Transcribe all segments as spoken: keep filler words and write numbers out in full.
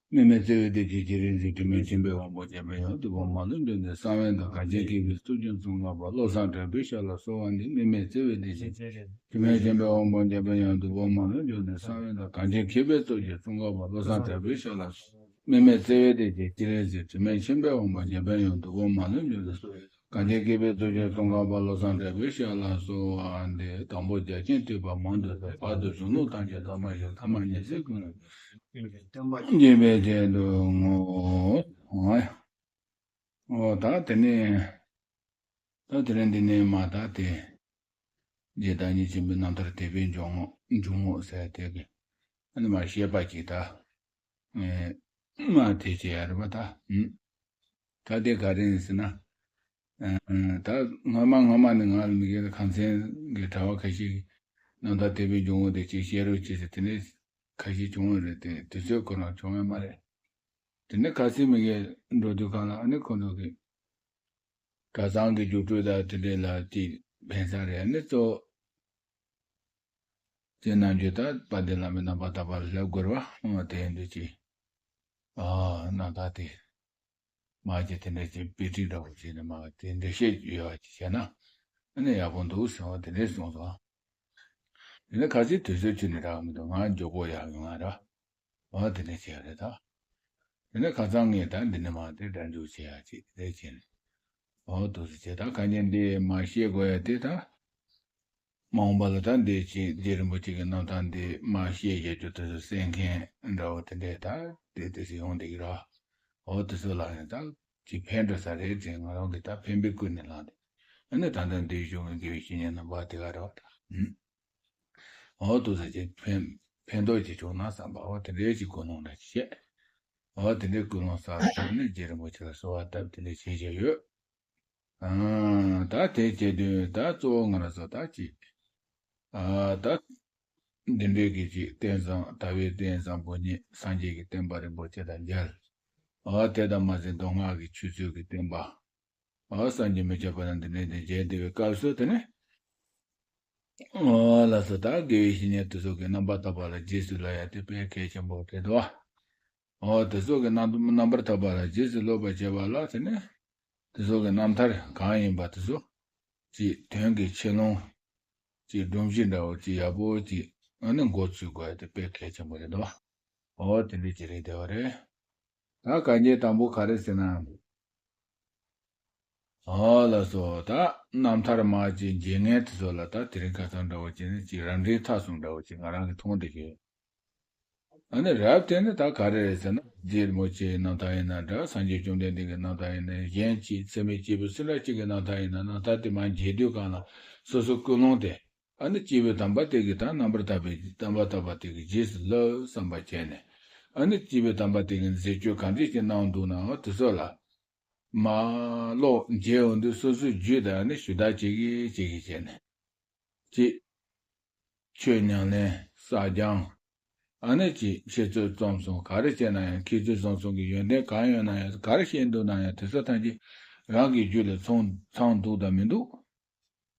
དམིགས་མེད་བརྩེ་བའི་བདེ་ཆེན་སྤྱན་རས་གཟིགས། དྲི་མེད་མཁྱེན་པའི་དབང་པོ་རྒྱལ་པོའི་དབྱངས། ཐུགས་དགོངས་མ་ལུས་འགྲོ་འདིར་གསང་བའི་བདག། གངས་ཅན་སྐྱེས་བུའི་གཙུག་རྒྱན་གསུམ་མགོན་པོ། བློ་བཟང་གྲགས་པའི་ཞབས་ལ་གསོལ་བ་འདེབས། དམིགས་མེད་བརྩེ་བའི་བདེ་ཆེན་དྲི་མེད་མཁྱེན་པའི་དབང་པོ་རྒྱལ་པོའི་དབྱངས། ཐུགས་དགོངས་མ་ལུས་འགྲོ་འདིར་གསང་བའི་བདག། གངས་ཅན་སྐྱེས་བུའི་གཙུག་རྒྱན་གསུམ་མགོན་པོ། བློ་བཟང་གྲགས་པའི་ཞབས་ལ་གསོལ། དམིགས་མེད་བརྩེ་བའི་བདེ་ཆེན་སྤྱན་རས་གཟིགས། དྲི་མེད་མཁྱེན་པའི་དབང་པོ་རྒྱལ་པོའི་དབྱངས། ཐུགས་དགོངས་མ་ལུས་འགྲོ་འདིར་གསང་། གངས་ཅན་སྐྱེས་བུའི་གཙུག་རྒྱན་གསུམ་མགོན་པོ། བློ་བཟང་གྲགས་པའི་ཞབས་ལ་གསོལ་བ་འདེབས། དང་པོ་རྒྱ་ཆེན་ཐོས་པ་མང་དུ་བསགས། བར་དུ་གཞོན་ནུ་ཐམས་ཅད་ཐོགས་མ་ཞིག་ཐ་མ་ཉི་ཚེ་ཀུན་ལ་སྦྱིན་པའི་ཆེད་དུ་བསྔོ། འོ་ད་དེ་ནས་ད་དེ་རིང་འདི་ནས་མ་ད་དེ་རྗེ་བདག་ཉིད་ཆེན་པོའི་རྣམ་ཐར་དད་པའི་འཇུག་ངོགས་འཇུག་ངོགས་ཟེར་དེ་གི་ཨ་ནི་མ་བཤད་པ་ཅིག་ད་མ་དེ་བྱེད་ཡ་རེད་པ་ད། ད་དེ་ག་རེ་ཡིན་ཟེར་ན། ད་སྔོན་མ་སྔོན་མ་ནས་ང་ལ་མི་སྒེར་ལ་ཁམས་ཚན་གྱི་གྲྭ་བ་ཁ་ཤས་ཀྱིས་རྣམ་ཐར་དད་པའི་འཇུག་ངོགས་དེ་ཅིག་བཤད་རོགས་བྱེད་ཟེར་དེ་ནས་ཁ་ཤས་བྱུང་བ་རེད་དེ་དུས་ཚོད་ཁོ་རང་བྱུང་ཡ་མ་རེད། དེ་ནས་ཁ་སང་མི་སྒེར་འགྲོ་དུས་གང་ལ་ཨ་ནི་ཁོ་ཚོ་གི་གྲྭ་ཚང་གི་རྒྱུགས་སྤྲོད་དང་དེ་འདྲས་ལ་ཅིག་ཕན་ས་རེད་ཨ་ནི་གཙོ་བྱས་རྣམ་འགྱུར་ད་དཔལ་ལྡན་བླ་མའི་རྣམ་པར་དག་པ་ལ་སླེབས་དགོས་རེད་བ་ཨ་དེ་ཡིན་དུས་ཅིག་ཨ་རྣམ་ཐར་དེ། མ་གྱི་དེ་འདྲ་ཅིག་དཔེ་ཁྲིད་འདྲ་བོ་བྱས་ནས་མ་དེ་འདྲ་བཤད་ཡོད་པ་ཅིག་བྱས་ན་ཨ་ནི་ཡག་པོ་འདུག་ཟེར་བ་དེ་འདྲས་གསུངས་སོང་། དེ་ནས་ཁ་སང་དུས་ཚོད་ཁྱོན་ནས་རག་མི་འདུག་ང་མགྱོགས་པོ་ཡག་ཡོང་ང་ར་བ་དེ་འདྲ་བྱས་རེད་ད། དེ་ནས་ཁ་སང་ངས་ད་འདི་ནས་མ་དེ་སྒྲ་འཇུག་བྱེད་ཡག་ཅིག་དེ་འདྲ་བྱས་ནས་འོ་འདུག་ཟེར་བྱས་ད་གང་ཉན་འདི་མ་བཤད་དགོས་ཡ་དེ་ད། མ་འོངས་པ་ལ་ད་འདི་ཅིག་རྗེ་རིན་པོ་ཆེ་གི་རྣམ་ཐར་འདི་མ་བཤད་བཞག་རྒྱུ་དེ་ཚོ་གསན་མཁན་འདྲ་བོ་དེ་འདྲས་ད་དེ་དེ་ཚོ་ཡོང་བསྡད་ཀྱི་ར། འོ་དེ་ཚོ་ལ་ཡང་ད་ཅིག་ཕན་འགྲོ་ས་རེད་ཅེས་ང་རང་གི་ད་ཕན་པའི་ཀུན་ནས་བསླངས་ཏེ་ཨ་ནི་ད་ལྟ་འདིའི་གཞུང་གི་དགེ་བའི་བཤེས་གཉེན་རྣམ་པ་དེ་ག་རེ་བ་ད། འོ་དེ་ཚོ་ཅིག་ཕན་ཕན་ཐོགས་ཅིག་བྱུང་ན་བསམ་པ་འོ་དེ་འདྲས་ཅིག་གོ་ནོར་འདྲ་ཅིག་བཤད། འོ་དེ་འདྲས་ཀུན་སློང་གསར་བ་ནས་རྗེ་རིན་པོ་ཆེ་ལ་གསོལ་བ་བཏབ་དེ་འདྲས་བྱས་བཞག་ཡོད། ཨ། ད་དེ་བྱེད་དུས་ད་གཙོ་བོ་ང་རང་ཚོ་ད་ཅིག་ཨ། ད་འདི་འདྲའི་གི་ཅིག་རྟེན་བཟང་དལ་བའི་རྟེན་བཟང་པོ་ཉིད་སངས་རྒྱས་ཀྱི་བསྟན་པ་རིན་པོ་ཆེ་དང་མཇལ། ཨ། དེ་དང་མ་ཟད་མདོ་སྔགས་ཀྱི་ཆོས་ཚུལ་གྱི་བསྟན་པ། ཨ། སངས་རྒྱས་མི་ཁྱབ་པ་དང་འདི་འདྲའི་དེ་མཇལ་བསྡད་པའི་སྐབས་སུ་དེ་ནས། ཨ། ལགས་སོ་ད་དགེ་བའི་བཤེས་གཉེན་དེ་ཚོ་གི་རྣམ་པར་དག་པ་ལ་རྗེས་སུ་བསླབ་ཡ་དེ་དཔེ་གལ་ཆེན་པོ་རེད་དོ། འོ་དེ་ཚོ་གི་རྣམ་རྣམ་པར་དག་པ་ལ་རྗེས་སུ་སློབ་པར་བྱེད་པ་ལ་དེ་ནི་དེ་ཚོ་གི་རྣམ་ཐར་གང་ཡིན་པ་དེ་ཚོ་ཅིག་དོན་གྱི་ཆེ་ལོང་ཅིག་སྒྲོམ་གཞི་འདྲ་བོ་ཅིག་ཡག་པོ་ཅིག་ཨ་ནི་འགོ་ཚུགས་དགོས་དེ་དཔེ་གལ་ཆེན་པོ་རེད་དོ། འོ་དེ་འདྲའི་ཅིག་རེད་བསྡད་པ་རེད། ད་གང་ཅིའི་དང་པོ་ག་རེ་ཟེར་ན། ཨོ་ལགས་སོ། ད་རྣམ་ཐར་མ་ཅིག་འབྱེད་མཁན་དེ་ཚོ་ལ་ད་དེ་རིང་ཁ་སང་འདྲ་བོ་བྱས་ནས་ཅིག་རབ་འབྲིང་ཐ་གསུམ་འདྲ་བོ་ཅིག་ང་རང་གིས་མཐོང་བསྡད་ཡོད། ཨ་ནི་རབ་དེ་ནི་ད་ག་རེ་རེད་ཟེར་ན་རྗེ་རིན་པོ་ཆེའི་རྣམ་ཐར་ཡིན་ན་འདྲ་སངས་རྒྱས་བཅོམ་ལྡན་འདས་ཀྱི་རྣམ་ཐར་ཡིན་ན་གཞན་ཅིག་ཚད་མེད་སྐྱེས་བུ་སུ་འདྲ་ཅིག་གི་རྣམ་ཐར་ཡིན་ན་རྣམ་ཐར་དེ་མར་འབྱེད་དུས་གང་ལ་སོ་སོ་ཀུན་སློང་དེ་ཨ་ནི་སྐྱེས་བུ་དམ་པ་དེ་གི་ད་རྣམ་པར་དག་པའི་དམ་པ་དམ་པ་དེ་གི་རྗེས་སུ་བསླབ་བསམ་པ་བྱས་ནས་ཨ་ནི་སྐྱེས་བུ་དམ་པ་དེ་གི་མཛད་སྤྱོད་གང་འདྲ་ཞིག་གནང་འདུག་ན་འོ་དེ་ཚོ་ལ། མ་ཀློག་མཇལ་འོང་དུས་སོ་སོའི་རྒྱུད་དང་ནི་ཞུ་དག་བྱེད་ཀྱི་བྱེད་ཀྱི་བྱས་ནས། གཅིག་ཆོས་ཉམས་ལེན་བསགས་སྦྱང་། ཨ་ནི་གཅིག་འཆད་རྩོད་རྩོམ་གསུམ་ག་རེ་བྱས་ན་ཡང་འཆད་རྩོད་རྩོམ་གསུམ་གྱི་ཡོན་ཏན་གང་ཡོད་ན་ཡང་ག་རེ་བཤད་འདུག་ན་ཡང་དེ་ཚོ་ཐམས་ཅད་རང་གི་རྒྱུད་ལ་ཚང་ཚང་འདུག་དང་མི་འདུག་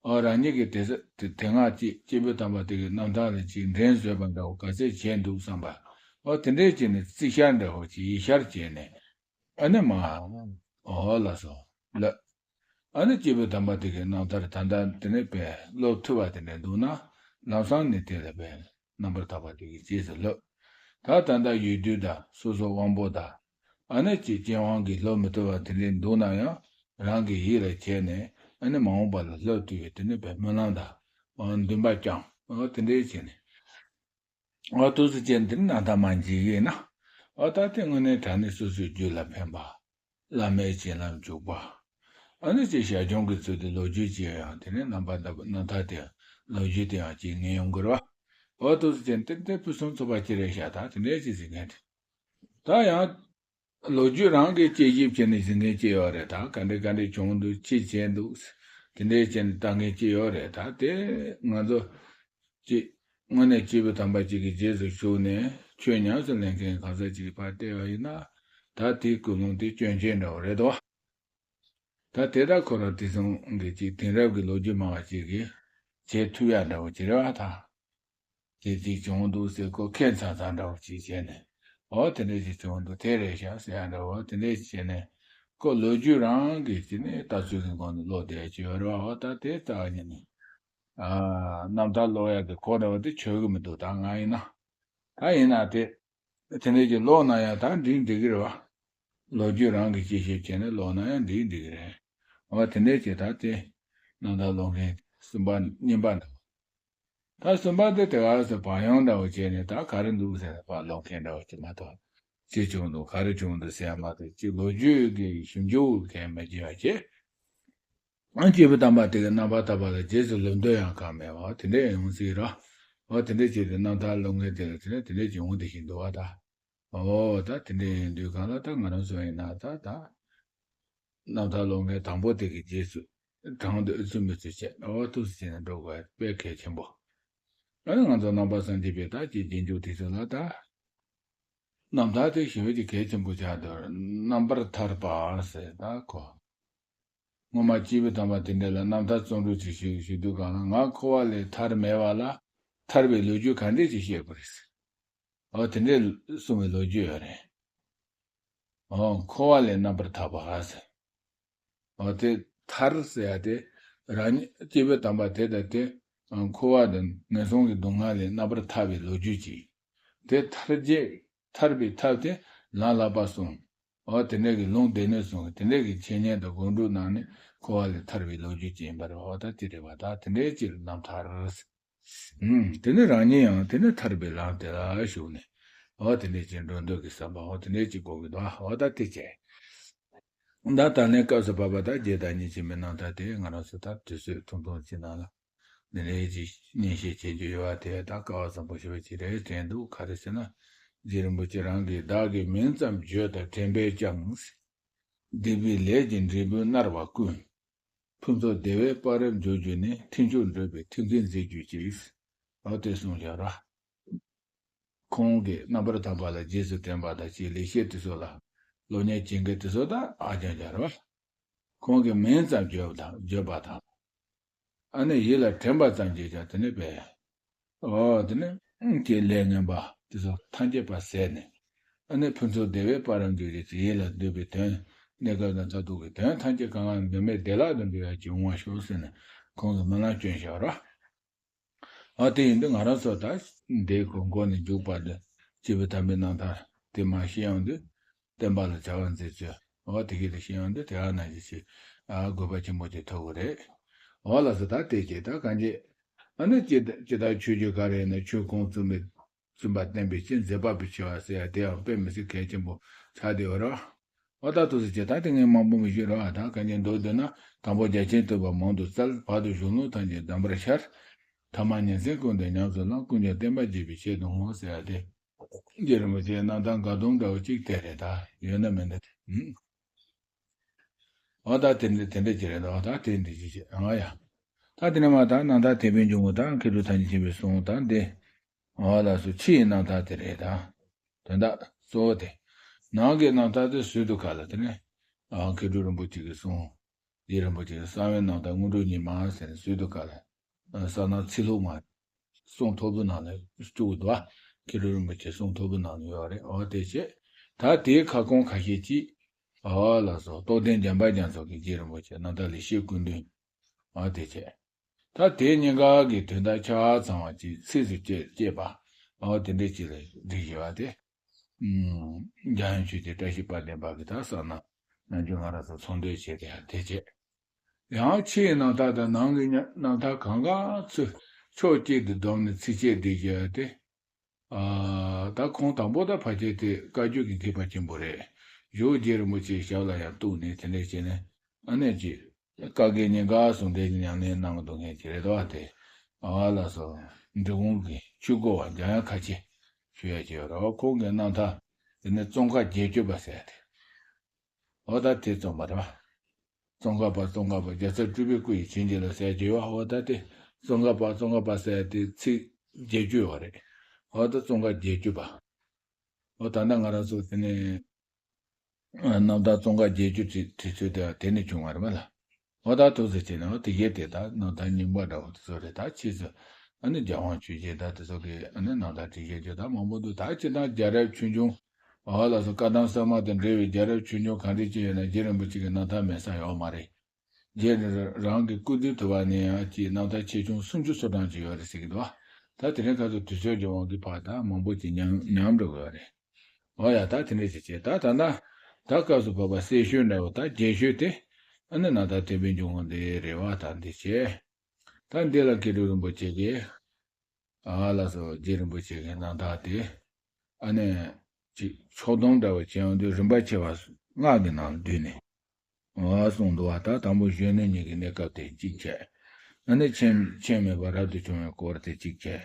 ཨ་རང་ཉིད་ཀྱི་དེ་ཚེ་དེ་དེ་སྔ་ཅིག་སྐྱེས་བུ་དམ་པ་དེ་གི་རྣམ་ཐར་ལ་ཅིག་འགྲན་བཟོད་པ་འདྲ་བོ་ག་ཚད་བྱས་འདུག་བསམ་པ། ཨོ་དེ་འདྲས་བྱས་ནས་རྩིས་བཤེར་འདྲ་བོ་ཅིག་ཡིད་བཤེར་བྱས་ནས། ཨ་ནི་མ། ཨོ་ལགས་སོ། ལགས། ཨ་ནི་སྐྱེས་བུ་དམ་པ་དེ་གི་རྣམ་ཐར་ད་ལྟ་དེ་ནས་དཔེ་ཀློག་ཐུབ་པ་དེ་འདྲས་འདུག་ན། ལམ་སང་ནས་དེ་ལ་དཔེ་རྣམ་པར་དག་པ་དེ་གི་རྗེས་སུ་བསླབ། ད་ད་ལྟ་ཡུལ་དུས་དང་སོ་སོ་དབང་པོ་དང་། ཨ་ནི་ཅིག་སྤྱན་དབང་གིས་སློབ་མི་ཐུབ་པ་དེ་འདྲས་འདུག་ན་ཡང་རང་གི་ཡིད་ལ་བྱས་ནས་ཨ་ནི་མ་འོངས་པ་ལ་སློབ་ཐུབ་པའི་དེ་ནི་དཔེ་སྨོན་ལམ་དང་། འདུན་པ་བསྐྱང་། ཨོ་དེ་འདྲས་བྱས་ནས། ཨོ་ཏོག་ཙམ་ཅན་འདིར་རྣམ་ཐར་མ་མཇལ་གྱི་ཡིན་ན། ཨོ་ད་དེ་དངོས་གནས་དྲང་གནས་སོ་སོའི་རྒྱུད་ལ་ཕན་པ། བླ་མའི་བྱིན་རླབས་འཇུག་པ། ཨ་ནི་ཅིག་ཞར་བྱུང་གི་ཚུལ་དུ་ལོ་རྒྱུས་ཅིག་ཡང་དེ་ནས་རྣམ་པར་དག་པའི་རྣམ་ཐར་དེ་ལོ་རྒྱུས་དེ་ཡང་ཅིག་ངེས་ཡོང་དགོས་རེད་བ། ཨོ་ཏོག་ཙམ་ཅན་འདིར་དེ་ཕུན་སུམ་ཚོགས་པ་ཅི་རེད་ཤག་ད་དེ་འདྲས་ཅིག་ཟེར་མཁན་དེ། ད་ཡང་། ལོ་རྒྱུས་རང་གི་དཔྱད་ཞིབ་བྱས་ནས་གཟིགས་མཁན་ཅིག་ཡོད་རེད་ད། ག་འདྲ་ག་འདྲ་བྱུང་འདུག་ཅི་བྱས་འདུག་དེ་འདྲའི་བྱས་ནས་ལྟ་མཁན་ཅིག་ཡོད་རེད་ད། དེ་ང་ཚོ་ཅིག་དངོས་གནས་སྐྱེས་བུ་དམ་པ་ཅིག་གི་རྗེས་སུ་ཞུགས་ནས་ཆོས་ཉམས་སུ་ལེན་མཁན་གང་ཟག་ཅིག་གིས་ཕར་བལྟས་པ་ཡིན་ན་ད་དེའི་ཀུན་སློང་དེ་སྐྱོན་ཅན་འདྲ་བོ་རེད་དོ། ད་དེ་ལྟར་ཁོ་རང་དེ་ཚང་གི་ཅིག་དེང་རབས་ཀྱི་ལོ་རྒྱུས་སྨྲ་བ་ཅིག་གིས་བྱེད་ཐུབ་ཡག་འདྲ་བོ་ཅིག་རེད་བ་ད། དེ་ཅིག་བྱུང་འདུག་ཟེར་ཁོ་ཁྱད་མཚར་མཚར་འདྲ་བོ་ཅིག་བྱས་ནས་ འོ་དེ་འདྲ་ཞིག་བྱུང་འདུག་དེ་རེད་ཤག་ཟེར་ཡ་འདྲ། འོ་དེ་འདྲ་ཞིག་བྱས་ནས་ཁོ་ལོ་རྒྱུས་རང་གི་ཅིག་ནས་ལྟ་ཚུལ་གྱི་སྒོ་ནས་ཀློག་བསྡད་ཀྱི་ཡོད་རེད་བ། འོ་ད་དེ་ལྟ་བ་ཉིད་ནས་ཨ་རྣམ་ཐར་ཀློག་ཡ་གི་གོ་འདྲ་བ་དེ་ཆོད་གི་མི་འདུག་ད་ང་ཡིན་ན། ད་ཡིན་ན་དེ་དེ་འདྲ་ཅིག་ཀློག་ན་ཡང་ད་འགྲིག་འགྲིག་གི་རེད་བ། ལོ་རྒྱུས་རང་གི་དཔྱད་ཞིབ་བྱས་ནས་ཀློག་ན་ཡང་འགྲིག་འགྲིག་གི་རེད། འོ་དེ་འདྲ་ཅིག་ད་དེ་རྣམ་ཐར་ཀློག་མཁན་གསུམ་པ་གཉིས་པ་འདྲ་བ། ད་གསུམ་པ་དེ་དེ་ག་སེ་བག་ཡངས་འདྲ་བོ་བྱས་ནས་ད་ག་རེ་འདུག་ཟེར་ན་ཕར་ཀློག་མཁན་འདྲ་བོ་ཅིག་མ་གཏོགས། ཅི་བྱུང་འདུག་ག་རེ་བྱུང་འདུག་ཟེར་ཡ་མ་གཏོགས་ཅིག་ལོ་རྒྱུས་ཀྱི་ཞིབ་འཇུག་གང་མ་བྱས་པ་བྱས། ཨ་སྐྱེས་བུ་དམ་པ་དེ་གི་རྣམ་པར་ཐར་པ་ལ་རྗེས་སུ་ལོན་འདོད་ཡང་གང་མེད་པ་དེ་འདྲས་ཡོང་སྲིད་ར། འོ་དེ་འདྲས་བྱས་ཏེ་རྣམ་ཐར་ཀློག་མཁན་དེ་ལ་དེ་འདྲས་དེ་འདྲས་ཀྱི་འོང་བསྡད་བཞིན་འདུག་བ་ད། འོ་ད་དེ་འདྲས་ཡིན་དུས་གང་ལ་ད་ང་རང་ཚོ་ཡིན་ན་ད་ད། རྣམ་ཐར་ཀློག་མཁན་དང་པོ་དེ་གི་རྗེས་སུ་དྲང་དུ་ཨུ་ཚུགས་མི་ཚུགས་བྱས་འོ་ཐུགས་སུ་ཆེ་ནས་འགྲོ་དགོས་དཔེ་གལ་ཆེན་པོ། ཨ་ནི་ང་ཚོ་ནང་པ་སངས་རྒྱས་པའི་ད་ཀྱི་རྗེས་འཇུག་དེ་ཚོ་ལ་ད། རྣམ་ཐར་དེ་ཞེ་པོ་ཅིག་གལ་ཆེན་པོ་ཆགས་འདུག་རྣམ་པར་ཐར་པ་ཟེར་ད་ཁོ། སྔོན་མ་སྐྱེས་བུ་དམ་པ་དེ་འདྲ་ལ་རྣམ་ཐར་རྩོམ་སྒྲིག་ཅིག་ཞུ་ཞུ་དུས་གང་ལ་ང་འཁོར་བ་ལས་ཐར་མེད་པ་ལ་ཐར་པའི་ལོ་རྒྱུས་ག་འདྲས་ཅིག་བཤད་དགོས་རེད་ཟེར། འོ་དེ་འདྲས་གསུངས་པའི་ལོ་རྒྱུས་ཡོད་རེད། འོ་འཁོར་བ་ལས་རྣམ་པར་ཐར་པ་ཟེར། འོ་དེ་ཐར་ཟེར་ཡ་དེ་རང་ཉིད་སྐྱེས་བུ་དམ་པ་དེ་དང་དེ་འཁོར་བ་དང་ངན་སོང་གི་སྡུག་བསྔལ་ལས་རྣམ་པར་ཐར་བའི་ལོ་རྒྱུས་ཅིག་དེ་ཐར་རྗེས་ཐར་པའི་ཐབས་དེ་ལམ་བསླབ་པ་གསུངས། འོ་དེ་འདྲ་གི་ལུང་སྡེ་སྣོད་གསུངས། དེ་འདྲ་གི་འཆད་ཉན་དང་སྒོམ་སྒྲུབ་གནང་ནས་འཁོར་བ་ལས་ཐར་བའི་ལོ་རྒྱུས་ཅིག་ཡིན་པ་རེད། འོ་ད་དེ་རེད་བ། ད་དེ་འདྲའི་ཅིག་རྣམ་ཐར། ཨུམ། དེ་ནས་རང་ཉིད་ཡང་དེ་ནས་ཐར་པའི་ལམ་དེ་ལ་ཞུགས་ནས། འོ་དེ་འདྲའི་ཅིག་འགྲོ་འདོད་ཀྱི་བསམ་པ་འོ་དེ་འདྲའི་ཅིག་དགོས་ཀྱི་འདུག་འོ་ད་དེ་བྱས། ད་ད་ལན་སྐབས་སུ་བབ་པ་ད་རྗེ་བདག་ཉིད་མཁྱེན་པའི་རྣམ་ཐར་དེ་ང་རང་ཚོ་ད་དུས་ཚོད་ཐུང་ཐུང་ཅིག་ནང་ལ་འདི་འདྲའི་ཅིག་སྙན་ཞུ་བྱེད་རྒྱུ་ཡོད་པ་དེ་ད་སྐལ་བ་བཟང་པོ་ཞེ་པོ་ཅིག་རེད་དྲན་འདུག་ག་རེ་ཟེར་ན། རྗེ་རིན་པོ་ཆེ་རང་གིས་བདག་གི་མིང་ཙམ་བརྗོད་དང་དྲན་པས་ཀྱང་། སྡིག་པའི་ལས་ཀྱི་འབྲས་བུ་མནར་བ་ཀུན། ཕུན་ཚོགས་བདེ་བའི་དཔལ་རབ་འབྱོར་གྱུར་ནས། མཐུན་ཕྱོགས་འགྲོ་བའི་མཐུན་རྐྱེན་མཛད་གྱུར་ཅིག་འོ་དེ་གསུངས་བཞག་ར། ཁོང་གིས་རྣམ་པར་ཐར་པ་ལ་རྗེས་སུ་དྲན་པ་དང་ཅིག་ལེགས་བཤད་དེ་ཚོ་ལ་སློབ་གཉེར་བྱེད་མཁན་དེ་ཚོ་ད་ཨ་ཅང་རྒྱ་རེད་བ། ཁོང་གི་མིང་ཙམ་བརྗོད་པ་དང་བརྗོད་པ་དང་། ཨ་ནི་ཡིད་ལ་དྲན་པ་ཙམ་གྱིས་ཀྱང་དེ་ནི་པས། འོ་དེ་ནི་ཀྱི་ལས་ངན་པ་དེ་ཚོ་ཐམས་ཅད་པ་ཟད་ནས། ཨ་ནི་ཕུན་ཚོགས་བདེ་བའི་དཔལ་རབ་འབྱོར་གྱི་ཡིད་ལ་འདོད་པའི་དོན། གནས་སྐབས་དང་མཐར་ཐུག་གི་དོན་ཐམས་ཅད་གང་ག་འབད་མེད་བདེ་བླག་ཏུ་འགྲོ་ཡག་གི་འོང་བ་ཤོག་ཟེར་ནས་ཁོང་གི་སྨོན་ལམ་སྐྱོན་བཞག་རོགས། འོ་དེ་ཡིན་དུས་ང་རང་ཚོ་ད་འདི་གོ་མགོ་ནས་མཇུག་བར་དུ་སྐྱེས་བུ་དམ་པའི་རྣམ་ཐར་དེ་མར་ཤེས་ཡོང་དུས་བསྟན་པ་ལ་བྱ་བ་མཛད་ཚུལ་འོ་དེ་གི་ལ་ཤེས་ཡོང་དུས་དེ་ག་ནང་བཞིན་ཞིག་ཨ་དགོས་པ་ཆེན་པོ་ཅིག་ཐོབ་གི་རེད། འོ་ལགས་སོ། ད་དེ་ཅིག་ད་གང་ཅི་ཨ་ནི་ཅི་ད་ཅི་ད་ཆོས་བརྒྱུད་ག་རེ་ཡིན་ན་ཆོས་ཁུངས་བཙུན་པའི་བཙུན་པ་བསྟན་པའི་སྤྱི་མཛད་པ་པོའི་ཆེ་བ་ཟེར་ཡ་དེ་ཡང་དཔེ་མི་སྲིད་གལ་ཆེན་པོ་ཆགས་བསྡད་ཡོད་རེད། འོ་ད་ཐུགས་སུ་ཆེ་ད་དེ་ངས་མང་པོ་མི་ཞུ་རོགས། ཨ་ད་གང་ཅི་མདོར་བསྡུ་ན་དང་པོ་རྒྱ་ཆེན་ཐོས་པ་མང་དུ་བཙལ། བར་དུ་གཞུང་ལུགས་ཐམས་ཅད་གདམས་པར་ཤར། ཐ་མ་ཉིན་མཚན་ཀུན་ཏུ་ཉམས་སུ་བླངས། ཀུན་ཀྱང་བསྟན་པ་རྒྱས་པའི་ཆེད་དུ་བསྔོ་ཟེར་ཡ་དེ། རྗེ་རིན་པོ་ཆེའི་རྣམ་ཐར་འགའ་གདོང་འདྲ་བོ་གཅིག་དེ་རེད་ད་ཡོད་ན་མེད་ན་དེ། འོ་ད་དེ་འདྲ་དེ་འདྲ་ཅིག་རེད་ད། འོ་ད་དེ་འདྲ་ཅིག་བྱེད་ཨང་ཡ། ད་དེ་ནས་མ་ད་རྣམ་ཐར་དད་པའི་འབྱུང་པོ་ད་མཁས་གྲུབ་ཐམས་ཅད་མཁྱེན་པའི་གསུང་ད་འདི། འོ་ལགས་སོ། ཕྱི་ཡི་རྣམ་ཐར་དེ་རེད་ད། དོན་དག་གཙོ་བོ་དེ། ནང་གི་རྣམ་ཐར་དེ་ཟུར་དུ་ཁ་ལ་དེ་ནས། ཨ་མཁས་གྲུབ་རིན་པོ་ཆེ་གི་གསུང་། རྗེ་རིན་པོ་ཆེ་གསང་བའི་རྣམ་ཐར་དངོས་གྲུབ་ཉི་མ་ཟེར་ནས་ཟུར་དུ་ཁ་ལ། གསང་སྔགས་ཚིག་ལྷུག་མ། གསུང་ཐོར་བུ་ནང་ལ་བཅུག་འདུག་བ། མཁས་གྲུབ་རིན་པོ་ཆེ་གསུང་ཐོར་བུ་ནང་ལ་ཡོད་རེད། འོ་དེ་བྱས། ད་དེའི་ཁ་སྐོང་ཁ་ཤས་ཅིག་འོ་ལགས་སོ། རྟོགས་ལྡན་འཇམ་དཔལ་རྒྱ་མཚོ་གི་རྗེ་རིན་པོ་ཆེ་རྣམ་ཐར་ལེགས་བཤད་ཀུན་འདུས། འོ་དེ་བྱས། ད་དེ་གཉིས་ཀ་གི་དོན་དག་ཆ་ཚང་བ་ཅིག་ཚིགས་སུ་བཅད་བཅད་པ། འོ་དེ་འདྲ་ཅིག་ལ་བསྒྲིགས་བཞག་པ་དེ། ཨུམ། འཇམ་དབྱངས་ཆོས་ཀྱི་བཀྲ་ཤིས་དཔལ་ལྡན་པ་གི་ད་གསང་སྔགས་ནམ་རྒྱུན་ང་རང་ཚོ་ཚོགས་འདུ་བྱེད་དེ་ཡང་དེ་བྱས། ཡང་ཕྱིའི་རྣམ་ཐར་དང་ནང་གི་རྣམ་ཐར་གང་ག་ཚོས་ཕྱོགས་གཅིག་ཏུ་བསྡོམས་ནས་ཚིགས་བཅད་བསྒྲིགས་བཞག་པ་དེ། ཨ། ད་ཁོང་དང་པོ་ད་ཕལ་ཆེར་དེ་བཀའ་བརྒྱུད་ཀྱི་མཁས་པ་ཆེན་པོ་རེད། གཞུག་རྗེ་རིན་པོ་ཆེའི་ཞབས་ལ་ཡང་གཏུགས་ནས་དེ་འདྲ་བྱས་ནས་ཨ་ནེ་ཅིག་བཀའ་བརྒྱད་ཉིན་དཀར་ཟུང་འབྲེལ་གྱི་ཉམས་ལེན་གནང་གི་འདུག་མཁན་ཅིག་རེད་དོ། དེ་ཨ་ལགས་སོ། འབྲི་གུང་གི་ཆོས་སྐོར་བ་འཇམ་དབྱངས་ཁ་ཆེ་ཞུ་ཡ་ཅིག་ཡོད་རེད། འོ་ཁོང་གི་རྣམ་ཐར་དེ་ནས་ཙོང་ཁ་བརྒྱད་ཅུ་པ་ཟེར་ཡ་དེ། འོ་ད་དེ་རྩོམ་པ་རེད་བ། ཙོང་ཁ་པ་ཙོང་ཁ་པ་རྒྱལ་ཚབ་སྤྲུལ་པའི་སྐུ་ཡི་བྱིན་གྱིས་རློབས་ཟེར་གྱི་ཡོད་བ། འོ་ད་དེ་ཙོང་ཁ་པ་ཙོང་ཁ་པ་ཟེར་དེ་ཚིག་བརྒྱད་ཅུ་ཡོད་རེད། འོ་ད་ཙོང་ཁ་བརྒྱད་ཅུ་པ། འོ་ད་ནི་ང་རང་ཚོ་དེ་ནས་རྣམ་ཐར་ཙོང་ཁ་བརྒྱད་ཅུ་བྲིས་བྲིས་ཚུལ་དེ་དེ་ནས་བྱུང་བ་རེད་མ་ལ། འོ་ད་ཐུགས་སུ་ཆེ་ནས་འོ་དེ་གས་དེ་ད་རྣམ་ཐར་རྙིང་པ་འདྲ་བོ་དེ་ཚོ་རེད། ད་ཕྱིས་སུ་ཨ་ནི་རྒྱལ་དབང་ཆོས་རྒྱལ་ད་དེ་ཚོ་གིས་ཨ་ནི་རྣམ་ཐར་བྲིས་བཞག་རྒྱུ་ད་མང་པོ་འདུག་ད་སྤྱིར་བཏང་རྒྱལ་རབས་ཆོས་འབྱུང་ འོ་ལགས་སོ། བཀའ་གདམས་གསར་མ་དང་འབྲེལ་བའི་རྒྱལ་རབས་ཆོས་འབྱུང་གང་འདྲ་ཅིག་ཡོད་ན་རྗེ་རིན་པོ་ཆེ་གི་རྣམ་ཐར་མེད་ས་ཡོད་མ་རེད། རྗེ་རང་གི་སྐུ་དུས་དུ་བ་ནས་ཡང་ཅིག་རྣམ་ཐར་ཆེ་ཆུང་སུམ་ཅུ་སོ་གྲངས་ཅིག་ཡོད་རེད་ཟེར་གྱི་འདུག་ད་དེ་རིང་ཁ་སང་དུས་ཚོད་ཀྱི་དབང་གིས་ཕར་ད་མང་པོ་ཅིག་ཉམས་ཉམས་འགྲོ་གི་ཡོད་རེད། འོ་ཡ། ད་དེ་འདྲ་ཅིག་བྱས། ད་ད་ད་ད་སྐབས་སུ་བབས་པ་གསལ་ཤོས་འདྲ་བོ། ད་རྒྱས་ཤོས་དེ་ཨ་ནི་རྣམ་ཐར་དེད་དཔོན་འབྱུང་ཁུངས་འདི་རེད་བ། ད་འདི་བྱས། ད་འདི་ལ་མཁས་གྲུབ་རིན་པོ་ཆེ་གིས། ཨ་ལགས་སོ། རྗེ་རིན་པོ་ཆེ་གི་རྣམ་ཐར་དེ། ཨ་ནི། ཅིག་ཕྱོགས་སྡོམ་འདྲ་བོ་བྱས་ཡོང་དུས་རིམ་པ་ཆེ་བ་ལྔ་གི་ནང་བསྡུས་ནས། ཨ་གསུངས་འདུག་བ། ད་དང་པོ་གཞོན་ནུ་གཉིས་ཀྱི་གནས་སྐབས་དེ་གཅིག་བྱས། ཨ་ནི་ཆེན་ཆེན་མེད་པ་རབ་ཏུ་བྱུང་བའི་སྐོར་དེ་གཅིག་བྱས།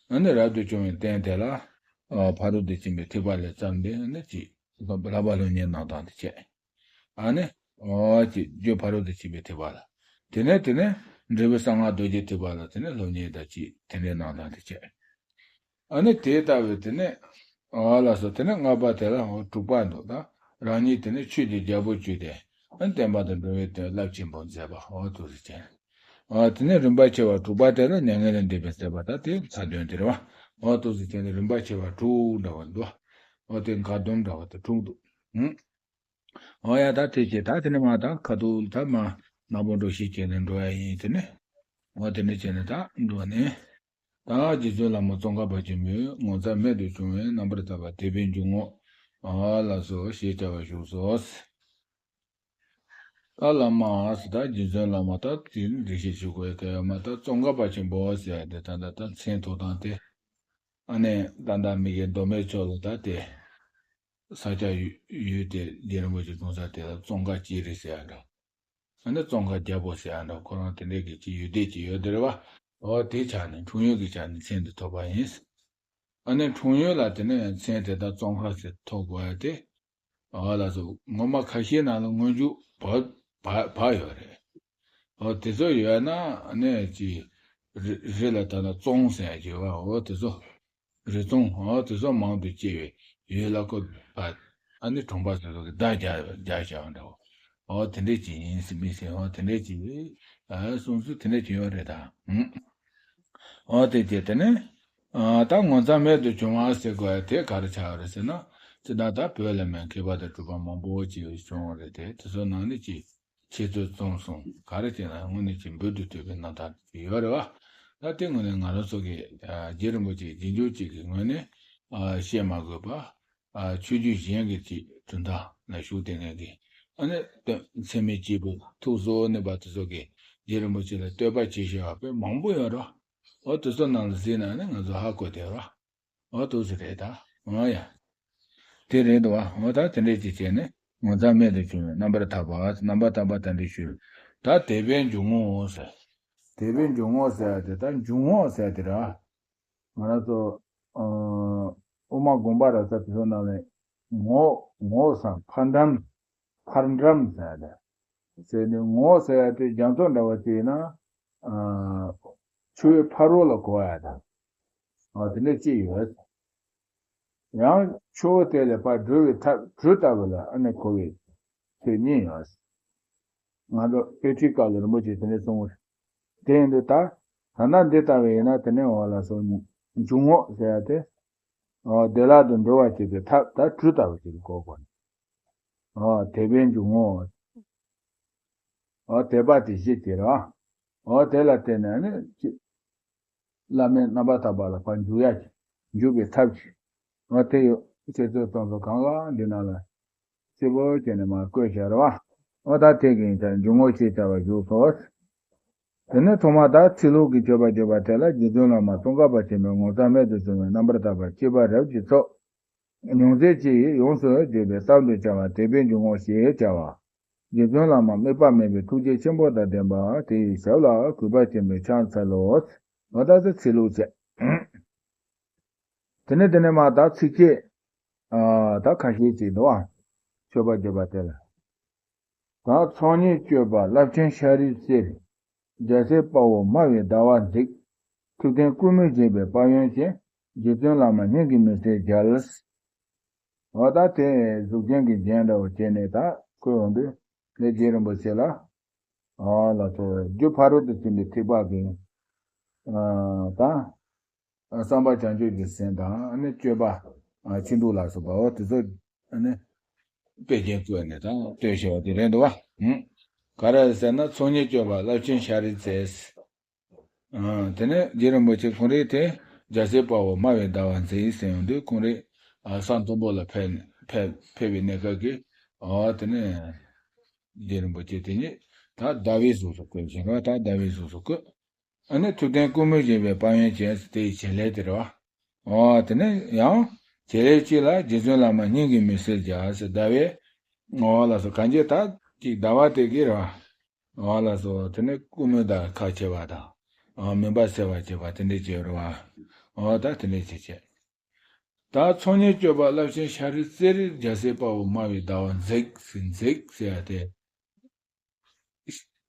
ཨ་ནི་རབ་ཏུ་བྱུང་བའི་རྟེན་དེ་ལ། ཨ་ཕ་རོལ་ཏུ་ཕྱིན་པའི་ཐེག་པ་ལས་བརྩམས་ཏེ། ཨ་ནི་ཅིག་བསླབ་པ་སློབ་གཉེར་གནང་སྟངས་དེ་བྱས། ཨ་ནི། འོ་ཅིག་རྒྱུ་ཕ་རོལ་ཏུ་ཕྱིན་པའི་ཐེག་པ་ལ། དེ་ནས་དེ་ནས་འབྲས་བུ་གསང་སྔགས་རྡོ་རྗེ་ཐེག་པ་ལ་དེ་ནས་སློབ་གཉེར་དང་ཅིག་དེ་འདྲའི་གནང་སྟངས་དེ་བྱས། ཨ་ནི་དེ་ལྟ་བུའི་དེ་ནས། འོ་ལགས་སོ། དེ་ནས་ལྔ་པ་དེ་ལ་འོ་དྲུག་པ་འདུག་ད་རང་ཉིད་དེ་ནས་ཆོས་ཀྱི་རྒྱལ་པོ་བརྒྱུད་དེ། ཨ་ནི་བསྟན་པ་དང་འགྲོ་བའི་དོན་རླབས་ཆེན་པོ་མཛད་པ། འོ་དེ་ཚོ་བྱས། ཨ་དེ་ནས་རིམ་པ་ཆེ་བ་དྲུག་པ་དེ་ལ་མྱ་ངན་ལས་འདས་པའི་མཛད་པ། ད་དེ་མཚན་དོན་དེ་རེད་བ། འོ་དེ་ཚོ་བྱས་ནས་རིམ་པ་ཆེ་བ་དྲུག་འདྲ་བ་འདུག་འོ་དེ་འགའ་སྡོམ་འདྲ་བ་དེ་དྲུག་འདུག་ཨུ། འོ་ཡ། ད་དེ་བྱས། ད་དེ་ནས་མར་ད་ཁ་ཐུག་ད་མར་ནག་པོ་འགྲོ་ཞིག་བྱས་ནས་འགྲོ་ཡ་ཡིན། དེ་ནས་འོ་དེ་འདྲ་བྱས་ནས་ད་འགྲོ་ནས། ད་རྗེ་བཙུན་བླ་མ་ཙོང་ཁ་པ་ཆེན་པོས་ངོ་མཚར་རྨད་དུ་བྱུང་བའི་རྣམ་པར་ཐར་པ་དེད་དཔོན་འབྱུང་ངོ་། ཨ་ལགས་སོ། ཞེས་བྱ་བ་བཞུགས་སོ། ད་བླ་མ་ཟེར། ད་རྗེ་བཙུན་བླ་མ། ད་དེ་འགྲེལ་བཤད་ཞུ་དགོས་ཡ་གལ་ཡོད་མ། ད་ཙོང་ཁ་པ་ཆེན་པོ་ཟེར་ཡ་དེ་ད་ད་ད་མཚན་ཐོགས་སྟངས་དེ། ཨ་ནི་ད་ལྟ་མི་གི་མདོ་སྨད་ཕྱོགས་ལ་ད་དེ་ས་སྐྱ་ཡུལ་ཡུལ་དེ་རྗེ་རིན་པོ་ཆེ་འཁྲུངས་ས་དེ་ལ་ཙོང་ཁ་ཅིག་རེད་ཟེར་ཡ་འདྲ། ཨ་ནི་ཙོང་ཁ་རྒྱལ་པོ་ཟེར་ཡ་འདྲ། ཁོ་རང་དེ་འདྲའི་གི་ཅིག་ཡུལ་སྡེ་ཅིག་ཡོད་དེ་རེད་བ། འོ་དེའི་ཆ་ནས་འཁྲུངས་ཡུལ་གྱི་ཆ་ནས་མཚན་དེ་ཐོགས་པ་ཡིན། ཨ་ནི་འཁྲུངས་ཡུལ་ལ་དེ་ནས་མཚན་དེ་ད་ཙོང་ཁ་ཟེར་ཐོགས་དགོས་ཡ་དེ། འོ་ལགས་སོ། ངོ་མ་ཁ་ཤས་ནང་ལ་སྔོན་འཇུག་བབས་བབས་བབས་ཡོད་རེད། འོ་དེ་ཚོ་ཡོད་ན་ཨ་ནི་ཅིག་རི་རི་ལ་ད་ལྟ་ཙོང་ཟེར་ཡ་ཅིག་ཡོད་བ། འོ་དེ་ཚོ་རི་ཙོང་། འོ་དེ་ཚོ་མང་དུ་སྐྱེ་བའི་ཡུལ་ལ་ཁོ་པ། ཨ་ནི་གྲོང་པ་ཟེར་ཚོ་གི་བརྡ་རྒྱག་རྒྱག་བྱ་བ་འདྲ་བོ། འོ་དེ་འདྲས་ཅིག་ཡིན་ཟེར་མི་ཟེར། འོ་དེ་འདྲས་ཅིག་ཨ་གསུང་ཚུལ་དེ་འདྲས་ཅིག་ཡོད་རེད་ད། ཨུ། འོ་དེ་དེ་དེ་ནས། ཨ་ད་ངོ་མཚར་རྨད་དུ་བྱུང་བ་ཟེར་དགོས་ཡ་དེ་ག་རེ་ཆགས་ཡོད་རེད་ཟེར་ན། སྤྱིར་བཏང་ད་བོད་ལ་མ་མཁས་པ་དང་གྲུབ་པ་མང་པོ་ཅིག་བྱུང་བ་རེད་དེ། དེ་ཚོ་ནང་ནས་ཅིག་འཆད་རྩོད་རྩོམ་གསུམ་ག་རེ་བྱས་ན་དངོས་གནས་ཀྱི་འབུར་དུ་ཐོན་པའི་རྣམ་ཐར་ཅིག་ཡོད་རེད་བ། ད་དེ་དངོས་གནས་ང་རང་ཚོ་གི་ཨ་རྗེ་རིན་པོ་ཆེ་རྗེས་འཇུག་ཅིག་གི་ངོས་ནས་ཨ་བཤད་མ་དགོས་པ། ཨ་ཆོས་བརྒྱུད་གཞན་གྱི་ཅིག་གྲུབ་མཐའ་ལ་ཞུགས་བསྡད་མཁན་གྱི། ཨ་ནི་དོན་ཚད་མེད་སྐྱེས་བུ་ཐུགས་སྲོག་ནུས་པ་དེ་ཚོ་གིས་རྗེ་རིན་པོ་ཆེ་ལ་བསྟོད་པ་བྱེད་བཞིན་པ་དཔེ་མང་པོ་ཡོད་རེད། འོ་དེ་ཚོ་ནང་ལ་གཟིགས་ན་ནི་ང་ཚོ་ཧ་གོ་བསྡད་རེད། འོ་དེ་ཚོ་རེད་ད། འོ་ཡ། དེ་རེད་འདུག་བ། འོ་ད་དེ་འདྲས་ཅིག་བྱས་ནས་ངོ་མཚར་རྨད་དུ་བྱུང་བའི་རྣམ་པར་ཐར་པ། རྣམ་པར་ཐར་པ་ད་འདི་ཞུས། ད་དེད་དཔོན་འབྱུང་ངོ་ཟེར། དེད་དཔོན་འབྱུང་ངོ་ཟེར་ཡ་དེ། ད་འབྱུང་ངོ་ཟེར་ཡ་དེ་ར། ང་རང་ཚོ་ཨ་དབུ་མ་དགོངས་པ་རབ་གསལ་དེ་ཚོ་ནང་ལ་ངོ་ངོ་ཟེར། ཕར་འགྲམ། ཕར་འགྲམ་ཟེར་ཡ་དེ། ཟེར་ནས་ངོ་ཟེར་ཡ་དེ་རྒྱ་མཚོ་འདྲ་བ་ཅིག་ཡིན་ན། ཨ་ཆུ་བོའི་ཕ་རོལ་ལ་གོ་ཡ་དང་། ཨ་དེ་འདྲ་ཅིག་ཡོད། ཡང་ཆུ་བོ་དེ་ལས་ཕར་འགྲོ་བའི་ཐབས་གྲུ་ལྟ་བུ་ལ་ཨ་ནི་གོ་བའི་ཚུལ་གཉིས་ཡོད། ང་ཚོ་དཔེ་ཁྲིད་སྐབས་ལ་རིན་པོ་ཆེས་དེ་འདྲ་གསུངས་པ་རེད། དེ་ཡིན་དུས་ད་ད་ལྟ་འདི་ལྟ་བུ་ཡིན་ན། དེ་ནས་འོ་ལགས་སོ། འབྱུང་ངོ་ཟེར་ཡ་དེ། འོ་བདེ་བླག་ཏུ་འགྲོ་བར་བྱེད་པའི་ཐབས་ད་གྲུ་ལྟ་བུ་ཞིག་གོ་དགོས། འོ་དེད་དཔོན་འབྱུང་ངོ་། འོ་དེད་པ་དེ་གཞི་དེ་རེད། འོ་དེ་ལ་བརྟེན་ནས་ནི་ཅི། བླ་མའི་རྣམ་པར་ཐར་པ་ལ་ཕར་འཇུག་ཡ་ཅིག་འཇུག་པའི་ཐབས་ཤིག་འོ་དེ་ཡོད། འཆད་རྩོད་རྩོམ་པ་གང་ག་འདི་ནང་ལ་གསལ་པོ་བྱས་ནས་མར་བཀོད་བཞག་རེད་བ། འོ་ད་དེ་གི་ཡིན་ཙང་འབྱུང་ངོ་ཞེས་བྱ་བ་བཞུགས་སོ། དེ་ནས་ཐོག་མར་ད་ཚིག་ལྷུག་གི་མཆོད་པར་བརྗོད་པ་དེ་ལ། རྗེ་བཙུན་བླ་མ་ཙོང་ཁ་པ་ཆེན་པོའི་ངོ་མཚར་རྨད་དུ་བྱུང་བའི་རྣམ་པར་ཐར་པ་བཅུ་པ་རབ་ཀྱི་ཚོགས། ཉུང་ཚད་ཅིག་ཡོངས་སུ་བརྗོད་པའི་གཏམ་དུ་བྱ་བ་དེད་དཔོན་འབྱུང་ངོ་ཞེས་བྱ་བ། རྗེ་བཙུན་བླ་མ་དམིགས་པ་མེད་པའི་ཐུགས་རྗེ་ཆེན་པོ་དང་ལྡན་པ་དེའི་ཞབས་ལ་གུས་པ་ཆེན་པོས་ཕྱག་འཚལ་ལོ། འོ་ད་ཚེ་ཚེ་ལུགས་བྱས། དེ་ནས་དེ་ནས་མར་ད་ཚིགས་བཅད་ཨ་ད་ཁ་ཤས་ཅིག་འདུག་ཨ། མཆོད་པར་བརྗོད་པ་དེ་ལ། ད་ཚོགས་གཉིས་སྤྱོད་པ་རླབས་ཆེན་ཤཱ་རིའི་གསེར། རྒྱལ་སྲས་དཔའ་བོ་སྨྲ་བའི་ཟླ་བ་འཇིགས། ཐུབ་བསྟན་ཀུན་མོས་བཞད་པའི་དཔལ་ཡོན་ཅན། རྗེ་བཙུན་བླ་མ་སྙིང་གི་མེ་ལྕེས་མཇལ། འོ་ད་དེ་གཟུགས་ཅན་གྱི་རྒྱན་འདྲ་བོ་བྱས་ནས་ད་བཀོད་འོང་དུས་ལས་རྗེ་རིན་པོ་ཆེ་ལ། འོ་ལགས་སོ། རྒྱུ་ཕ་རོལ་ཏུ་ཕྱིན་པའི་ཐེག་པ་གི་ཨ་ད་བསམ་པ་བྱང་ཆུབ་ཀྱི་སེམས་དང་ནི་སྤྱོད་པ་ ཨ་ཕྱིན་དྲུག་ལ་སོགས་པའོ་དེ་ཚོ་ནི་དཔེ་རྒྱན་བཀོད་ནས་ད་ལྟོས་ཤེས་པ་དེ་རེད་འདུག་བ། ཧུམ། ག་རེ་ཟེར་ན་ཚོགས་གཉིས་སྤྱོད་པ་རླབས་ཆེན་ཤཱ་རིའི་རྩེས། ཨ་དེ་ནས་རྗེ་རིན་པོ་ཆེ་ཁོང་རེ་དེ་རྒྱལ་སྲས་དཔའ་བོ་སྨྲ་བའི་ཟླ་བ་མཛེས་ཟེར་ཡོང་དུས་ཁོང་རེ་ཨ་ས་མཐོན་པོ་ལ་ཕེབས་ཕེབས་ཕེབས་པའི་གནས་སྐབས་ཀྱི་ཨ་དེ་ནས་རྗེ་རིན་པོ་ཆེ་དེ་ཉིད་ད་ཟླ་བའི་གཟུགས་སུ་བཀོད་བཞིན་རེད་བ། ད་ཟླ་བའི་གཟུགས་སུ་བཀོད། ཨ་ནི་ཐུབ་བསྟན་ཀུ་མུད་བཞད་པའི་དཔལ་ཡོན་ཅན་ཟེར་དེ་ཡི་བྱེད་ལས་དེ་རེད་བ། ཨོ་དེ་ནས་ཡང་བྱེད་ལས་གཅིག་ལ་རྗེ་བཙུན་བླ་མ་སྙིང་གི་མུན་སེལ་རྒྱལ་ཟེར་ཟླ་བའི་ཨོ་ལ་སོགས་གང་ཅི་ད་ཅིག་ཟླ་བ་དེ་གི་རེད་བ། ཨོ་ལ་སོགས་དེ་ནས་ཀུ་མུད་དང་ཁ་ཕྱེ་བ་དང་ཨོ་མུན་པ་སེལ་བར་བྱེད་པ་དེ་འདྲས་བྱེད་རེད་བ། ཨོ་ད་དེ་འདྲས་བྱེད་བྱེད། ད་ཚོགས་གཉིས་སྤྱོད་པ་རླབས་ཆེན་ཤཱ་རིའི་རྩེར་རྒྱལ་སྲས་དཔའ་བོ་སྨྲ་བའི་ཟླ་བ་མཛེས་ཟེར་མཛེས་ཟེར་ཡ་དེ་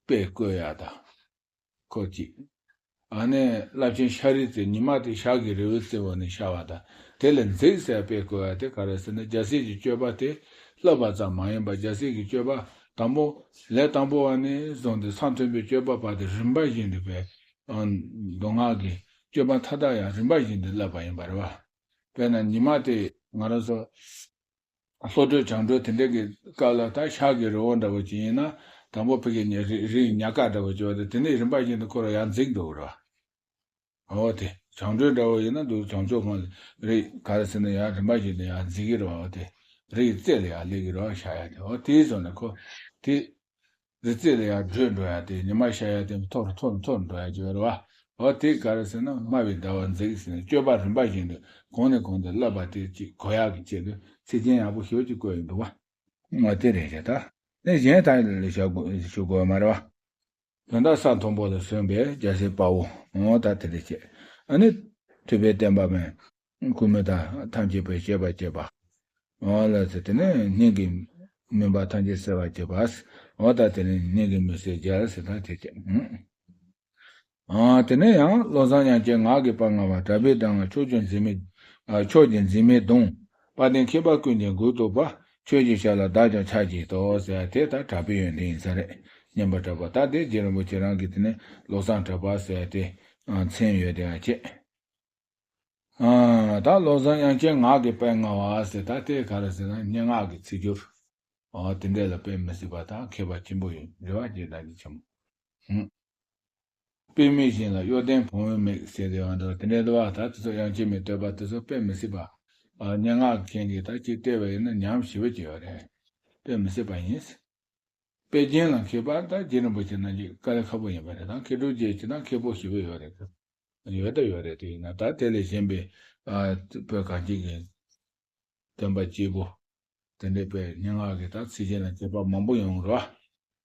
དཔེ་བཀོད་ཡ་ད་ཁོ་ཅིག་ཨ་ནི་རླབས་ཆེན་ཤཱ་རིའི་རྩེ་ཉི་མ་དེ་ཞག་གི་རི་བོའི་རྩེ་བོ་ནས་ཤར་བ་དང་དེ་ལ་མཛེས་ཟེར་དཔེ་བཀོད་ཡ་དེ་ག་རེ་ཟེར་ན་རྒྱལ་སྲས་ཀྱི་སྤྱོད་པ་དེ་བསླབ་པ་ཙམ་མ་ཡིན་པར་རྒྱལ་སྲས་ཀྱི་སྤྱོད་པ་དང་པོ་ལས་དང་པོ་བ་ནས་བཟུང་སྟེ་ས་མཐོན་པོའི་སྤྱོད་པ་བར་དུ་རིམ་པ་བཞིན་དུ་བས་མདོ་སྔགས་ཀྱི་སྤྱོད་པ་མཐའ་དག་ཡང་རིམ་པ་བཞིན་དུ་བསླབ་པ་ཡིན་པ་རེད་བ། དཔེར་ན་ཉི་མ་དེ་ང་རང་ཚོ་ལྷོ་བགྲོད་བྱང་བགྲོད་དེ་འདྲ་གི་སྐབས་ལ་ད་ཤར་གྱི་རི་བོ་འདྲ་བོ་ཅིག་ཡིན་ན་དང་པོ་ཕ་གི་ཉ་རི་རི་ཉག་ག་འདྲ་བོ་ཅིག་བ་དེ་དེ་ནས་རིམ་པ་བཞིན་དུ་ཁོ་རང་ཡར་འཛེགས་འགྲོ་གི་རེད་བ། འོ་དེ་བྱང་བགྲོད་འདྲ་བོ་ཡིན་ན་འདུག་བྱང་ཕྱོགས་ཁོང་ལ་རི་ག་རེ་ཟེར་ན་ཡར་རིམ་པ་བཞིན་དུ་ཡར་འཛེགས་ཀྱི་རེད་བ། འོ་དེ་རི་ཡི་རྩེ་ལ་ཡར་སླེབས་ཀྱི་རེད་བ། ཤར་ཡ་དེ་འོ་དེའི་བཟོ་ནས་ཁོ་དེ། རི་རྩེ་ལ་ཡར་བགྲོད་འགྲོ་ཡ་དེ་ཉི་མ་ཤར་ཡ་དེ་མཐོ་རུ་མཐོ་རུ་མཐོ་རུ་འགྲོ་ཡ་ཅིག་རེད་བ། འོ་དེ་ག་རེ་ཟེར་ན་སྨྲ་བའི་ཟླ་བ་མཛེས་ཟེར་ནས་སྤྱོད་པ་རིམ་པ་བཞིན་དུ་གོང་ནས་གོང་དུ་བསླབ་པ་དེ་ཅིག་གོ་ཡག་གི་ཆེད་དུ་ཚིག་རྒྱན་ཡག་པོ་ཞེ་པོ་ཅིག་བཀོད་ཡོད་འདུག་བ། འོ་དེ་རེད་རེད་ད། ནས་གཞན་དག་ལ་ཞུ་དགོས་ཞུ་དགོས་མ་རེད་བ། དོན་དག་ས་མཐོན་པོ་ལ་སོན་པའི་རྒྱལ་སྲས་དཔའ་བོ་འོ་ད་དེ་རེད་ཅེས། ཨ་ནི་ཐུབ་པའི་བསྟན་པ་མེད། ཀུ་མུད་དང་ཐམས་ཅད་པའི་སྤྱོད་པ་སྤྱད་པ། འོ་ལ་ཟེར་དེ་ནས་སྙིང་གི་མུན་པ་ཐམས་ཅད་སེལ་བར་བྱེད་པ། འོ་ད་དེ་ནས་སྙིང་གི་མུན་སེལ་རྒྱལ་ཟེར་ད་དེ་བྱེད། ཨ་དེ་ནས་ཡང་བློ་བཟང་དབྱངས་ཅན་ངག་གི་དཔལ་མངའ་བ། གྲགས་པའི་སྒྲ་རྔ་མཆོག་གྱུར་འཛིན་མའི་ཨ་མཆོག་གྱུར་འཛིན་མའི་གདུང་། དཔལ་ལྡན་མཁས་པ་ཀུན་གྱི་མགུལ་གཏུགས་པ། ཆོས་ཀྱི་ཞབས་ལ་བདག་ཀྱང་ཕྱག་བགྱིད་དོ་ཟེར་དེ་ད་གྲགས་པའི་ཡོན་ཏན་ཡིན་ས་རེད། སྙན་པ་གྲགས་པ་ད་དེ་རྗེ་རིན་པོ་ཆེ་རང་གི་དེ་ནས་བློ་བཟང་གྲགས་པ་ཟེར་དེ་མཚན་ཡོད་དེ་ཡང་བྱེད། ཨ་ད་བློ་བཟང་དབྱངས་ཅན་ངག་གི་དཔལ་མངའ་བ་ཟེར་ད་དེ་ག་རེ་ཟེར་ན་སྙན་ངག་གི་ཚིག་སྦྱོར། ཨ་དེ་འདྲ་ལ་དཔེ་མི་སྲིད་པ་དང་མཁས་པ་ཆེན་པོ་ཡིན་རེད་བ། རྗེ་བདག་ཉིད་ཆེན་པོ། ཧུམ། པདྨའི་ཞིང་ལ་གཡོ་ལྡན་བུང་བའི་མིག་ཟེར་དེ་བ་འདྲ་དེ་འདྲ་འདུག་བ། ད་དེ་ཚོ་དབྱངས་ཅན་མའི་བསྟོད་པ་དེ་ཚོ་དཔེ་མི་སྲིད་པ། ཨ་སྙན་ངག་མཁན་གྱིས་ད་ཅིག་བལྟས་པ་ཡིན་ན་ཉམས་ཞེ་པོ་ཅིག་ཡོད་རེད། དཔེ་མི་སྲིད་པ་ཡིན། དཔེ་རྒྱན་ལ་མཁས་པ་ད་རྗེ་རིན་པོ་ཆེ་རྣམས་ཀྱི་དཀའ་ལས་ཁག་པོ་ཡིན་པ་རེད་དང་མཁས་གྲུབ་རྗེ་ཅིག་ན་མཁས་པོ་ཞེ་པོ་ཡོད་རེད། ཡོད་ད་ཡོད་རེད། དེ་ཡིན་ན་ད་དེ་ལས་གཞན་པའི་ཨ་བོད་གངས་ཅན་གྱི་སྟོན་པ་སྐྱེས་བུ་དེ་འདྲའི་དཔེ་སྙན་ངག་གི་ད་ཚིག་རྒྱན་ལ་མཁས་པ་མང་པོ་ཡོང་རོགས།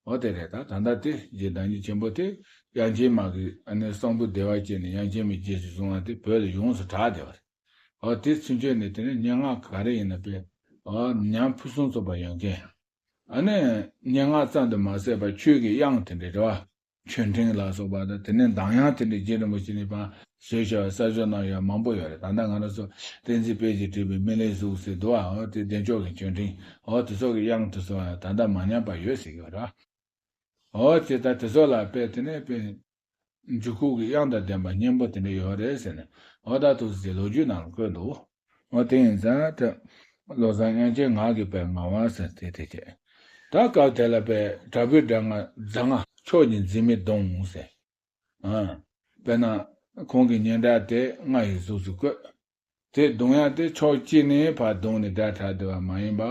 འོ་དེ་རེད། ད་ད་ལྟ་དེ་རྗེ་བདག་ཉིད་ཆེན་པོ་དེ་དབྱངས་ཅན་མ་གི་ཨ་ནི་གསང་ཕུ་བདེ་བ་ཅན་ནས་དབྱངས་ཅན་མའི་རྗེས་སུ་བཟུང་བ་དེ་བོད་ལ་ཡོངས་སུ་གྲགས་བསྡད་པ་རེད། འོ་དེ་ཚུན་ཆད་ནས་དེ་ནས་སྙན་ངག་ག་རེ་ཡིན་ན་དཔེ་འོ་ཉམས་ཕུན་སུམ་ཚོགས་པ་ཡོད་མཁན། ཨ་ནི་སྙན་ངག་ཙམ་དུ་མ་ཟད་པར་ཆོས་ཀྱི་དབྱངས་དེ་འདྲ་རེད་བ། ཆོས་འབྲེལ་ལ་སོགས་པ་དང་དེ་ནས་གདངས་དབྱངས་དེ་འདྲ་རྗེ་རིན་པོ་ཆེ་ནས་ཕར་བཟོས་བཞག་པའི་གསར་བཟོ་གནང་ཡག་མང་པོ་ཡོད་རེད། ད་ལྟ་ང་རང་ཚོ་བསྟན་འཛིན་དཔལ་གྱིས་བྲིས་པའི་སྨིན་གླིང་གཟུགས་ཟེར་འདུག་བ། འོ་དེ་བདེ་མཆོག་གི་ཆོས་འབྲེལ་འོ་དེ་ཚོ་གི་དབྱངས་དེ་ཚོ་ད་ལྟ་མ་ཉམས་པ་ཡོད་ཟེར་གྱི་ཡོད་རེད། འོ་དེ་ད་དེ་ཚོ་ལ་དཔེ་དེ་ནས་དཔེ་འཇུག་ཁུག་གི་དབྱངས་དང་ལྡན་པ་སྙན་པོ་དེ་འདྲ་ཡོད་རེད་ཟེར་ནས་འོ་ད་ཐུགས་སྲས་ལོ་རྒྱུས་ནང་ལ་བཀོད་འདུག་འོ་དེ་ཡིན་ཙང་ད་བློ་བཟང་དབྱངས་ཅན་ངག་གི་དཔལ་མངའ་བ་ཟེར་དེ་དེ་བྱས། ད་སྐབས་དེ་ལ་དཔེ་དྲག་པོའི་སྒྲ་རྔ་རྫ་རྔ་མཆོག་གྱུར་འཛིན་མའི་གདུང་ཟེར། ཨ། དཔེར་ན་ཁོང་གི་སྙན་གྲགས་དེ་རྔ་ཡི་གཟུགས་སུ་བཀོད། དེ་གདུང་ཡང་དེ་ཕྱོགས་གཅིག་ནས་ཕར་གདུང་ནས་སྒྲ་གྲགས་བསྡད་པ་མ་ཡིན་པ།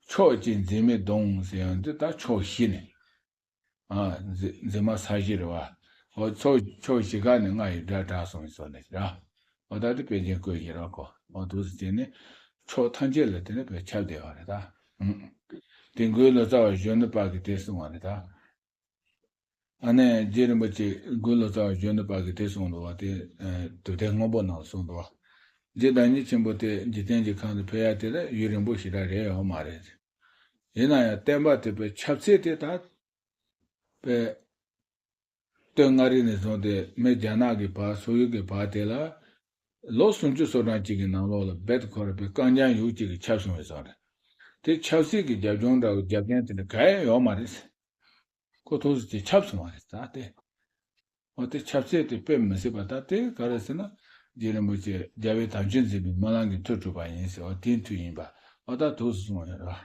མཆོག་གྱུར་འཛིན་མའི་གདུང་ཟེར་ཡང་དེ་ད་ཕྱོགས་བཞི་ནས། ཨ། འཛིན་འཛིན་མ་ས་བཞི་རེད་བ། འོ་ཕྱོགས་ཕྱོགས་བཞི་ཀ་ནས་རྔ་ཡི་སྒྲ་གྲགས་སོང་བའི་ཚོད་ནས་ར། འོ་ད་དེ་དཔེ་རྒྱན་བཀོད་བཞིན་རོགས་གོ། འོ་འདུག་སེ་བྱས་ནས་ཕྱོགས་ཐམས་ཅད་ལ་དེ་ནས་དཔེ་ཁྱབ་བསྡད་པ་རེད་ད། ཨང་། དེ་མགོན་ལོ་ཙཱ་བ་གཞོན་ནུ་དཔལ་གྱིས་དེ་གསུངས་པ་རེད་ད། ཨ་ནི་རྗེ་རིན་པོ་ཆེ་མགོན་ལོ་ཙཱ་བ་གཞོན་ནུ་དཔལ་གྱིས་དེ་གསུངས་འདུག་བ། དེ་ཨ་དུས་དེབ་སྔོན་པོ་ནང་ལ་གསུངས་འདུག་བ། རྗེ་བདག་ཉིད་ཆེན་པོ་དེ་འཇིག་རྟེན་གྱི་ཁམས་སུ་ཕེབས་ཡ་དེ་ལ་ཡུན་རིང་པོ་ཞེ་དྲག་རེད་ཡོད་མ་རེད། ཡིན་ན་ཡང་བསྟན་པ་དེ་དཔེ་ཁྱབ་ཚད་དེ་ད་དཔེ་སྟོད་མངའ་རིས་ནས་བཟུང་སྟེ་མི་རྒྱ་ནག་གི་བར་སོག་ཡུལ་གྱི་བར་དེ་ལ་ལོ་སུམ་ཅུ་སོ་གྲངས་གཅིག་གི་ནང་ལོགས་ལ་རྦད་དེ་ཁོ་རང་དཔེ་རྐང་རྐྱང་ཡུག་གཅིག་གིས་ཁྱབ་སོང་བའི་བཟོ་འདྲ། དེ་ཆབ་སྲིད་ཀྱི་རྒྱབ་ལྗོངས་འདྲ་བོ་རྒྱབ་རྐྱེན་དེ་འདྲ་ག་ཡང་ཡོད་མ་རེད། ཁོ་ཐུགས་སུ་ཅིག་ཁྱབ་སོང་བ་རེད་ད་དེ། འོ་དེ་ཁྱབ་ཚད་དེ་དཔེ་མི་སྲིད་པ་ད་དེ་ག་རེ་ཟེར་ན། རྗེ་རིན་པོ་ཆེ་རྒྱལ་བའི་དམ་ཆོས་འཛིན་པའི་སྨོན་ལམ་གྱི་མཐུ་གྲུབ་པ་ཡིན་ཟེར་བ་དེའི་མཐུ་ཡིན་པ། འོ་ད་ཐུགས་སུ་སོང་བ་ཡོད་རེད་བ།